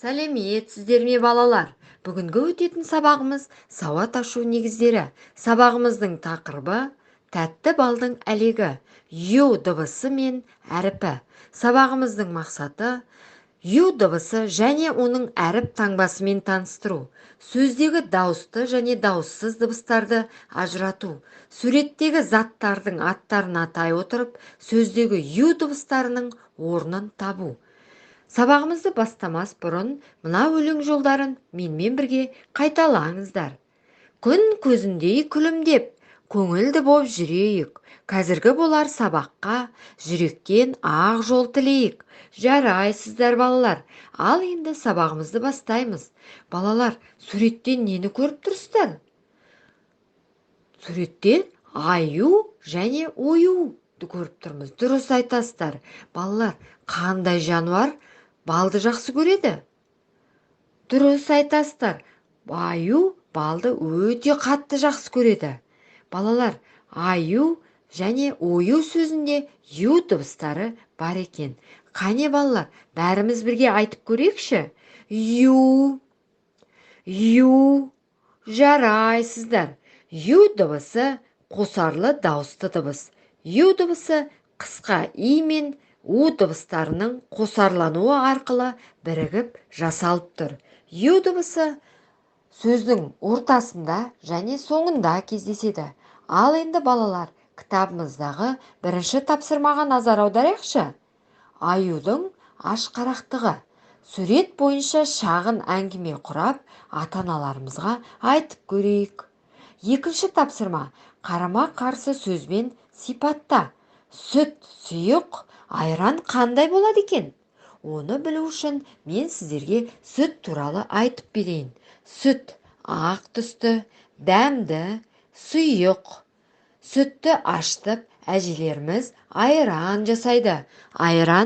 Сәлеметсіздер ме, балалар? Бүгінгі өтетін сабағымыз – сауат ашу негіздері. Сабағымыздың тақырыбы – тәтті балдың әлегі, ю дыбысы мен әріпі. Сабағымыздың мақсаты: ю дыбысы және оның әріп таңбасымен таныстыру, сөздегі дауысты және дауыссыз дыбыстарды ажырату, суреттегі заттардың аттарын атай отырып, сөздегі ю дыбыстарының орнын табу. Сабағымызды бастамас бұрын мына өлең жолдарын менімен бірге қайталаңыздар. Күн көзіндей күлімдеп, көңілді боп жүрейік. Қазіргі болар сабаққа жүректен ақ жол тілейік. Жарайсыздар, балалар! Ал енді сабағымызды бастаймыз. Балалар, суреттен нені көріп тұрсыздар? Суреттен аю және оюды көріп тұрмыз. Дұрыс айтасыздар. Балалар, қандай жануар балды жақсы көреді? Дұрыс айтасыздар, аю балды өте қатты жақсы көреді. Балалар, аю және ою сөзінде ю дыбыстары бар екен. Қане, балалар, бәріміз бірге айтып көрейікші: ю, ю. Жарайсыздар! Ю дыбысы – қосарлы дауысты дыбыс. Ю дыбысы қысқа и мен у дыбыстарының қосарлануы арқылы бірігіп жасалып тұр. Ю дыбысы сөздің ортасында және соңында кездеседі. Ал енді, балалар, кітабымыздағы бірінші тапсырмаға назар аударайықшы. Аюдың ашқарақтығы. Сурет бойынша шағын әңгіме құрап, ата-аналарымызға айтып көрейік. Екінші тапсырма: қарама қарсы сөзбен сипатта. Сүт сұйық, айран қандай болады екен? Оны білу үшін мен сіздерге сүт туралы айтып берейін. Сүт ақ түсті, дәмді, сұйық. Сүтті ашытып, әжелеріміз айран жасайды. Айран